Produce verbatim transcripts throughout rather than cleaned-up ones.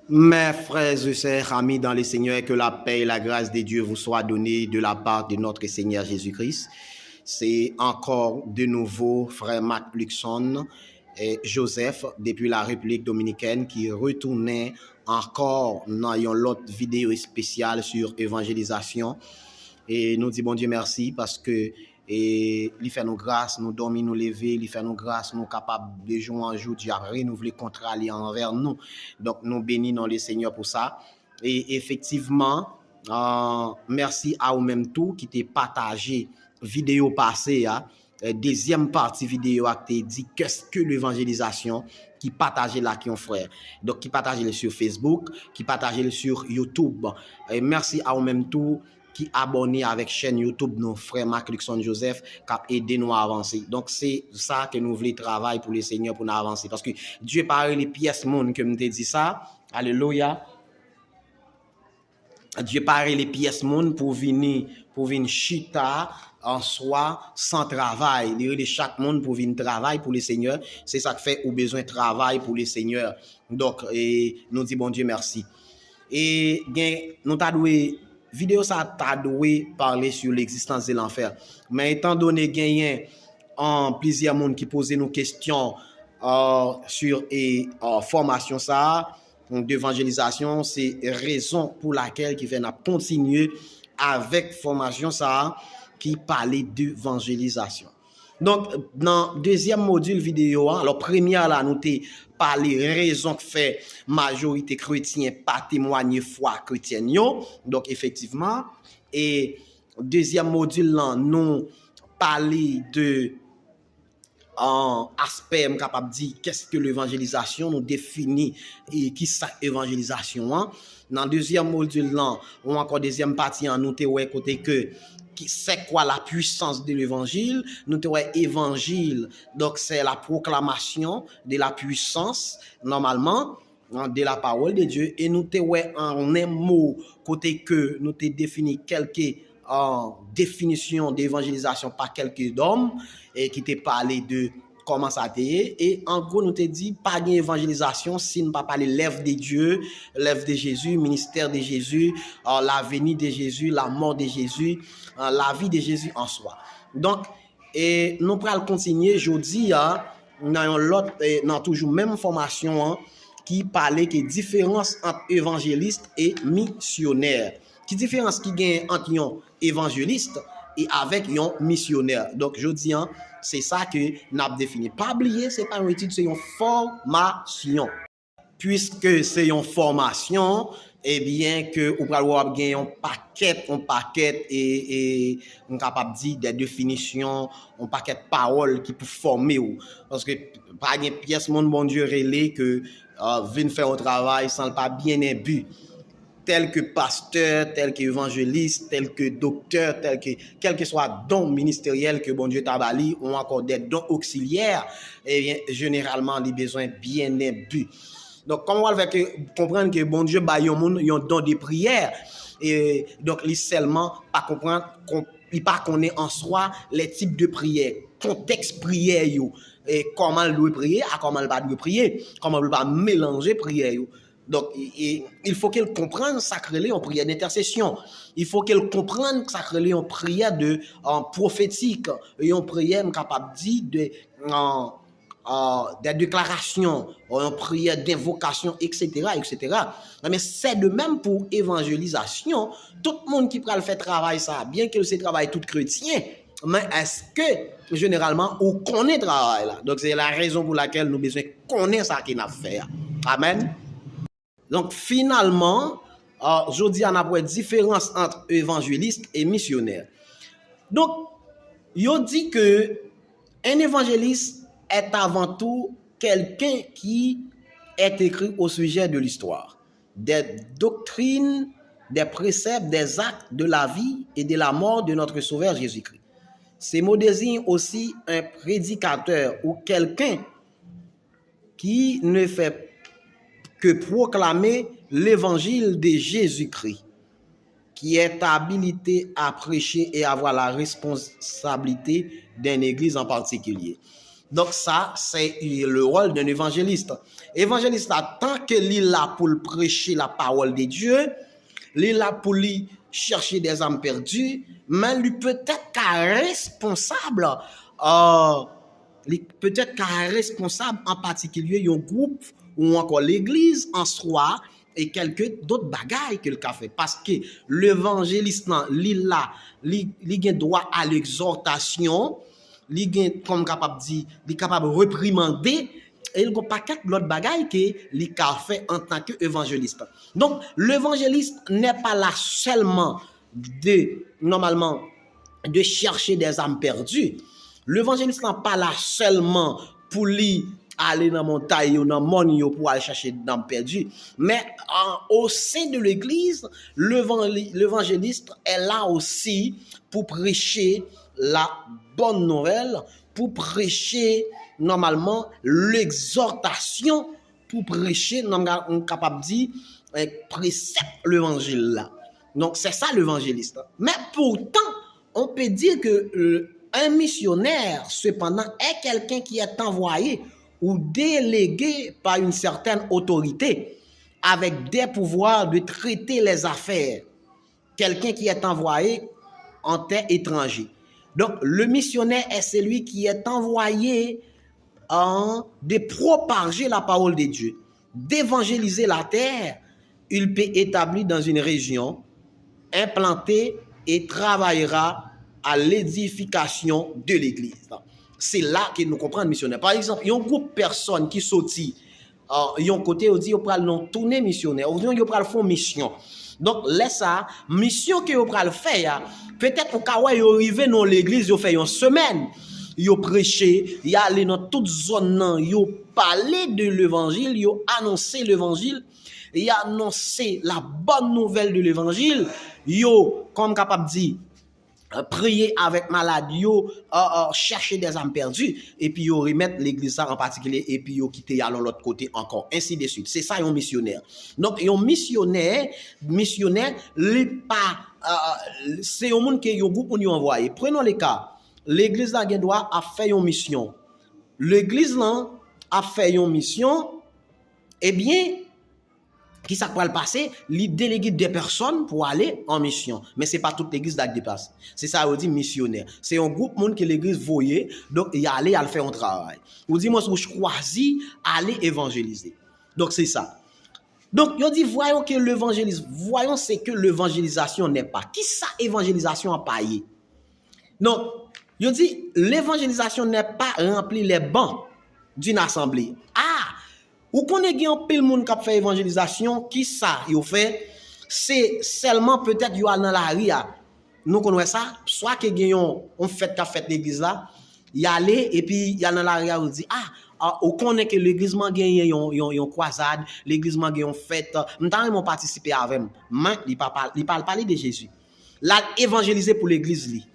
Mes frères et sœurs, amis dans le Seigneur, que la paix et la grâce de Dieu vous soient données de la part de notre Seigneur Jésus-Christ. C'est encore de nouveau frère Marc Luxon et Joseph depuis la République dominicaine qui retournaient encore dans une autre vidéo spéciale sur évangélisation. Et nous disons Bon Dieu merci parce que e li fè nou gras, nou dòmi, nou leve, li fè nou gras, nou kapab de jou an jou, Dye ap renouvle kontra li anvè nou. Donk, nou beni non le Seigneur pou sa. E efektivman, euh, mèsi a ou menm tou ki te pataje videyo pase a. Euh, dezyèm pati videyo a ki te di Qu'est-ce que l'évangélisation, ki pataje l ak yon frè. Donk, ki pataje l sur Facebook, ki pataje l sur YouTube. E mèsi a ou menm tou ki abòne avèk chèn YouTube nou, frè Marc Luxon Joseph, k ap ede nou avanse. Donk, se sa ke nou vle travay pou le Seigneur pou nou avanse. Paske Dye pa rele pyès moun ke m te di sa. Alelouya. Dye pa rele pyès moun pou vini, pou vin chita an swa san travay. Li rele chak moun pou vin travay pou le Seigneur. Se sa k fè ou bezwen travay pou le Seigneur. Donk, e, nou di Bondye mèsi. E gen, nou ta dwe, videyo sa ta dwe pale sur l'existence de l'enfer. Men etan done genyen an plizyè moun ki poze nou kesyon, euh, sur e, euh, fòmasyon sa a, devanjelizasyon, se rezon pou lakèl ki fè n ap kontinye avèk fòmasyon sa a ki pale devanjelizasyon. Donk, nan dezyèm modil videyo a, alò, premyè la, nou te pale rezon k fè majorite kretyen pa temwanye fwa kretyèn yo. Donk, efektivman, e dezyèm modil lan, nou pale de, euh, aspè, m kapab di, qu'est-ce que l'évangélisation, nou defini e kisa evanjelizasyon an. Nan dezyèm modil lan, ou ankò dezyèm pati an, nou te wè kote ke, qui, c'est quoi la puissance de l'évangile? Nou te wè evanjil, donk, c'est la proclamation de la puissance, normalement, hein, de la parole de Dieu. E nou te wè an en mo, kote ke nou te defini kèlke, euh, definisyon de evanjelizasyon pa kèlke dòm, e ki te pale de kòman sa te ye. E an gwo, nou te di, pa gen evanjelizasyon si n pa pale l'œuvre de Dieu, l'œuvre de Jésus, ministère de Jésus, euh, la venue de Jésus, la mort de Jésus, euh, la vie de Jésus en soi. Donk, e nou pral kontinye jodi a nan yon lòt, e nan toujou menm fòmasyon an, ki pale ke diferans ant evanjelis e misyonè. Ki diferans ki genyen ant yon evanjelis e avèk yon misyonè? Donk, jodi an, se sa ke n ap defini. Pa bliye, se pa yon etid, se yon fòmasyon. Puiske se yon fòmasyon, ebyen, ke ou pral wè w ap gen yon pakèt, yon pakèt, e, e, m kapab di, de definisyon, yon pakèt pawòl ki pou fòme w. Paske pa gen pyès moun Bondye rele ke, euh, vin fè yon travay san l pa byen enbi. Tèl ke pastè, tèl ke evanjelis, tèl ke doktè, tèl ke, kèlkeswa don ministeryèl ke Bondye ta ba li, ou ankò de don oksilyè, ebyen, jeneralman, li bezwen byen enbi. Donk, kòman w al fè ke konprann ke Bondye bay yon moun yon don de priyè, e donk, li sèlman pa konprann, kon-, li pa konnen an swa les types de prière, kontèks priyè yo, e kòman l dwe priye, a kòman l pa dwe priye, kòman pou l pa melanje priyè yo. Donk, e, e, il faut ke l konprann sa k rele yon priyè dentèsesyon. Il faut ke l konprann sa k rele yon priyè de, euh, pwofetik, yon priyè, m kapab di, de, euh, euh, de deklarasyon, yon priyè denvokasyon, et cetera, et cetera. Men se de menm pou evanjelizasyon. Tout moun ki pral fè travay sa, byen ke se travay tout kretyen, men èske jeneralman ou konnen travay la? Donk, se la rezon pou lakèl nou bezwen konnen sa ke n ap fè a. Amèn. Donk, finalman, euh, jodi a, n ap wè diferans ant evanjelis e misyonè. Donk, yo di ke un évangéliste est avant tout quelqu'un qui est écrit au sujet de l'histoire, des doctrines, des préceptes, des actes de la vie et de la mort de notre Sauveur Jésus-Christ. Ce mot désigne aussi un prédicateur ou quelqu'un qui ne fait que proclamer l'évangile de Jésus-Christ, qui est habilité à prêcher et avoir la responsabilité d'une église en particulier. Donk sa, se le rôle d'un évangéliste. Evanjelis la, tan ke li la pou l preche la parole de Dieu, li la pou li chèche des âmes perdues, men li petèt ka responsab, euh, li petèt ka responsab an patikilye yon gwoup ou ankò legliz an swa e kèlke dòt bagay ke l ka fè. Paske levanjelis lan, li la, li, li gen dwa a legzòtasyon, li gen, kòm kapab di, li kapab reprimande, e l gon pakèt lòt bagay ke li ka fè antanke evanjelis. Donk, levanjelis n'est pas là seulement de, normalement, de chercher des âmes perdues. Levanjelis lan pa la sèlman pou li ale nan montay yo, nan mòn yo pou al chache nanm pèdi. Men, an, au sein de l'église, levanjelis est là aussi pour prêcher la bonne nouvelle, pour prêcher normalement l'exhortation, pou preche, nan m kapab di, eh, presèp levanjil la. Donk, se sa levanjelis la. Men poutan, on peut dire que euh, un missionnaire, cependant, est quelqu'un qui est envoyé ou délégué par une certaine autorité avec des pouvoirs de traiter les affaires. Quelqu'un qui est envoyé en terre étrangère. Donc, le missionnaire est celui qui est envoyé en, de propager la parole de Dieu, d'évangéliser la terre. Il peut établir dans une région, implanter et travaillera à l'édification de l'église. Se la ke nou konprann misyonè. Pa egzanp, yon gwoup pèsòn ki soti, euh, yon kote, yo di yo pral nan tounen misyonè, oubyen yo pral fè yon misyon. Donk, lè sa, misyon ke yo pral fè a, petèt ou ka wè yo rive nan legliz, yo fè yon semèn, yo preche, y ale nan tout zòn nan, yo pale de levanjil, yo anonse levanjil, y anonse la bonne nouvelle de l'évangile, yo, kòm kapab di, priye avèk malad yo, euh, euh, chèche des âmes perdues, epi yo remèt legliz sa an patikilye, epi yo kite y al yon lòt kote ankò, ensi de suite. Se sa yon misyonè. Donk, yon misyonè, misyonè, li pa, euh, se yon moun ke yon gwoup moun yo anvwaye. Prenons le cas, legliz la gen dwa ap fè yon misyon. Legliz lan ap fè yon misyon, ebyen, Kisa k pral pase? Li delege de pèsòn pou ale an misyon. Men se pa tout legliz la k deplase. Se sa yo di misyonè. Se yon gwoup moun ke legliz voye, donk y ale, y al fè yon travay. Ou di mwen, ou chwazi ale evanjelize. Donk se sa. Donk yo di, voyons que l'évangélis-, voyons ce que l'évangélisation n'est pas. Kisa evanjelizasyon an pa ye? Donk, yo di, l'évangélisation n'est pas remplir les bancs d'une assemblée. Ah! Ou konnen gen anpil moun k ap fè evanjelizasyon, kisa yo fè? Se sèlman petèt yo al nan lari a. Nou konn wè sa, swa ke gen yon, yon fèt k ap fèt legliz la, y ale, epi y al nan lari a, yo di, ah, ah, ou konnen ke legliz mwen genyen yon, yon, yon kwazad, legliz mwen gen yon fèt, m ta renmen w patisipe avè m. Men, li pa, pa, li pa al pale de Jezi. L al evanjelize pou legliz li.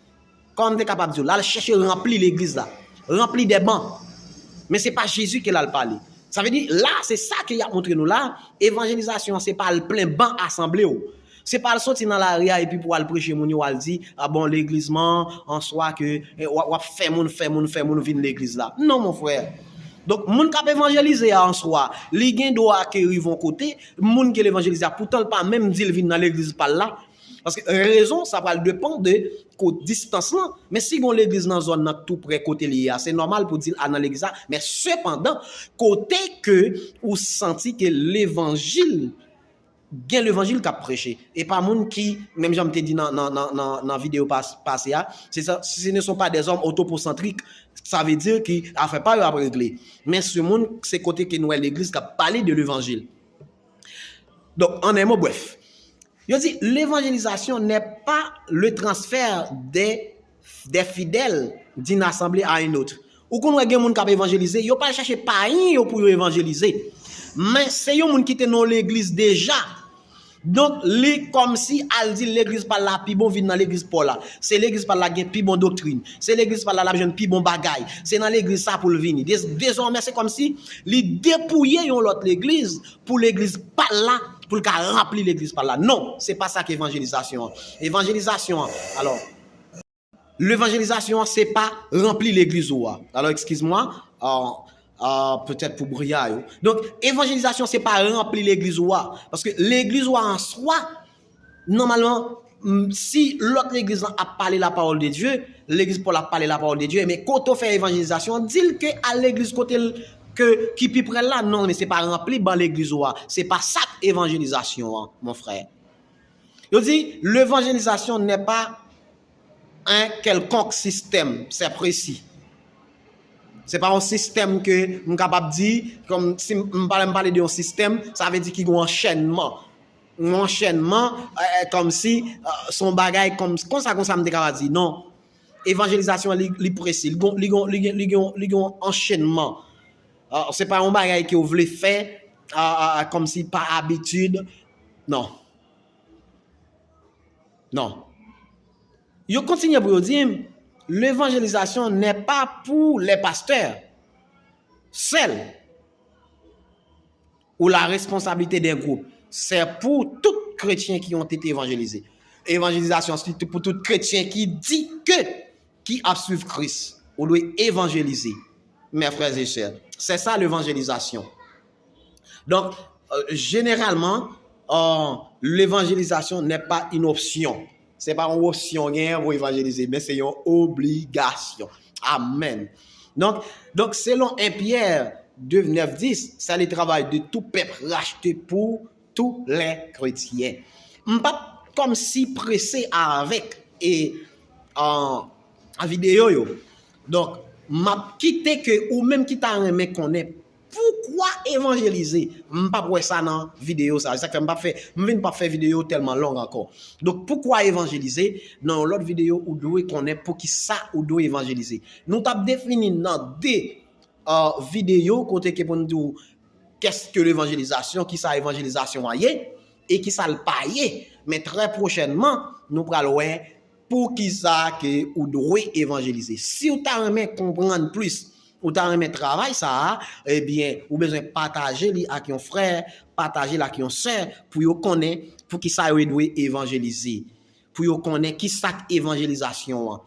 Kòman m te kapab di w? L al chèche ranpli legliz la. Ranpli de ban. Men se pa Jezi ke l al pale. Sa vle di, la, se sa ke y ap montre nou la, evanjelizasyon an, se pa al plen ban asanble w. Se pa al soti nan lari a epi pou al preche moun yo, al di, ah bon, legliz mwen, an swa ke, eh, w ap, w ap fè moun, fè moun, fè moun vin legliz la. Non, mon frè. Donk, moun k ap evanjelize a an swa, li gen dwa ke rive yon kote, moun ke l evanjelize a, poutan l pa menm di l vin nan legliz pa l la, Paske rezon, sa pral depann de ko-, distans lan. Men si gon legliz nan zòn nan tou prè kote li ye a, se nòmal pou di l al nan legliz la. Men sepandan, kote ke ou santi ke levanjil, gen levanjil k ap preche. E pa moun ki, menm jan m te di nan, nan, nan, nan, nan videyo pas-, pase a, se sa, ce ne sont pas des hommes autopocentriques. Sa vle di ki afè pa yo ap regle. Men se moun, se kote ke nou wè legliz k ap pale de levanjil. Donk, an en mo, bref, yo di, l'évangélisation n'est pas le transfert des, des fidèles d'une assemblée à une autre. Ou konn wè gen moun k ap evanjelize, yo pa al chache payen yo pou yo evanjelize. Men se yon moun ki te nan yon legliz deja. Donk, li kòmsi al di legliz pa l la pi bon, vin nan legliz pa w la. Se legliz pa l la gen pi bon doktrin. Se legliz pa l la l ap jwenn pi bon bagay. Se nan legliz sa pou l vini. Dez-, dezòmè, se kòmsi li depouye yon lòt legliz pou legliz pa l la, pou l ka ranpli legliz pa l la. Non, se pa sa k evanjelizasyon an. Evanjelizasyon an, alò, levanjelizasyon an, se pa ranpli legliz ou a. Alò, eskiz mwa, euh, euh, petèt pou briya yo. Donk, evanjelizasyon se pa ranpli legliz ou a. Paske legliz ou a an swa, nòmalman, m, si lòt legliz lan ap pale la parole de Dieu, legliz Pòl ap pale la parole de Dieu, men kote w fè evanjelizasyon, di l ke al legliz kote l ke, ki pi pre l la, non, men se pa ranpli ban legliz ou a. Se pa sa k evanjelizasyon an, mon frè. Yo di, l'évangélisation n'est pas un quelconque système, c'est précis. Se pa yon sistèm ke m kapab di, kòm si m pale, m pale de yon sistèm, sa vle di ki gen yon anchènman. Yon anchènman, euh, kòm si, euh, se yon bagay kòm, konsa, konsa m te kapab di. Non. Evanjelizasyon, li, li presi, li gen, li gen, li gen, li gen, li gen yon anchènman. Euh, se pa yon bagay ke w vle fè, euh, euh, kòm si pa abitid. Non. Non. Yo kontinye pou yo di m, l'évangélisation n'est pas pour les pasteurs seuls ou la responsabilité d'un groupe. C'est pour tout chrétien qui ont été évangélisés. Evanjelizasyon, se pou tout kretyen ki di ke, ki ap swiv Kris. Ou dwe evanjelize. Mes frères et sœurs, c'est ça l'évangélisation. Donc, euh, généralement, euh, l'évangélisation n'est pas une option. Se pa yon opsyon genyen pou evanjelize, men se yon obligasyon. Amen. Donc, donc selon un Pierre deux, neuf, dix, c'est le travail de tout peuple racheté pour tous les chrétiens. M p ap kòmsi prese avèk e, euh, videyo yo. Donk, m ap kite ke ou menm ki ta renmen konnen poukwa evanjelize. M p ap wè sa nan videyo sa. Se sa k fè m p ap fè, m vin p ap fè videyo tèlman long ankò. Donk, poukwa evanjelize? Nan yon lòt videyo, ou dwe konnen poukisa ou dwe evanjelize. Nou t ap defini nan de, euh, videyo kote ke pou n di w qu'est-ce que l'évangélisation, kisa evanjelizasyon an ye, e kisa l pa ye. Men trè pwochènman, nou pral wè poukisa ke ou dwe evanjelize. Si w ta renmen konprann plis, ou ta renmen travay sa a, ebyen, ou bezwen pataje li ak yon frè, pataje l ak yon sè, pou yo konnen poukisa yo dwe evanjelize, pou yo konnen kisa k evanjelizasyon an.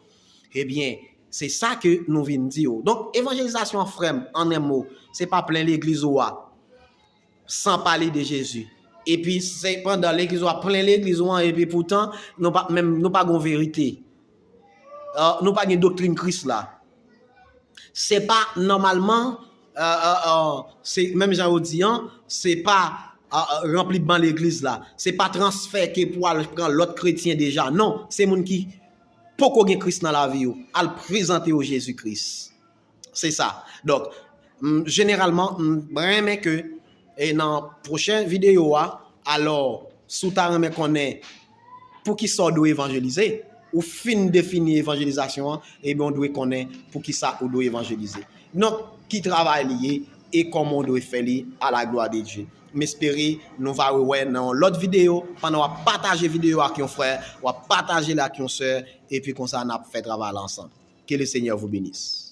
Ebyen, se sa ke nou vin di yo. Donk, evanjelizasyon an, frè m, an en mo, se pa plen legliz ou a, san pale de Jezi. Epi, se pandan legliz ou a plen legliz ou an, epi poutan, nou pa, menm, nou pa gon verite. Euh, nou pa gen doktrin Kris la. Se pa nòmalman, euh, euh, euh, se menm jan yo di an, se pa, euh, euh, ranpli ban legliz la. Se pa transfè ke pou al pran lòt kretyen deja. Non, se moun ki poko gen Kris nan lavi yo. Al prezante yo Jezi Kris. Se sa. Donk, m, jeneralman, m renmen ke, e nan pwochen videyo a, alò, si w ta renmen konnen poukisa w dwe evanjelize, ou fin defini evanjelizasyon an, ebyen, w dwe konnen poukisa ou dwe evanjelize. Donk, ki travay li ye e kòman w dwe fè li à la gloire de Dieu. M espere nou va rewè nan yon lòt videyo, pandan w ap pataje videyo ak yon frè, w ap pataje l ak yon sè, epi konsa n ap fè travay la ansanm. Que le Seigneur vous bénisse.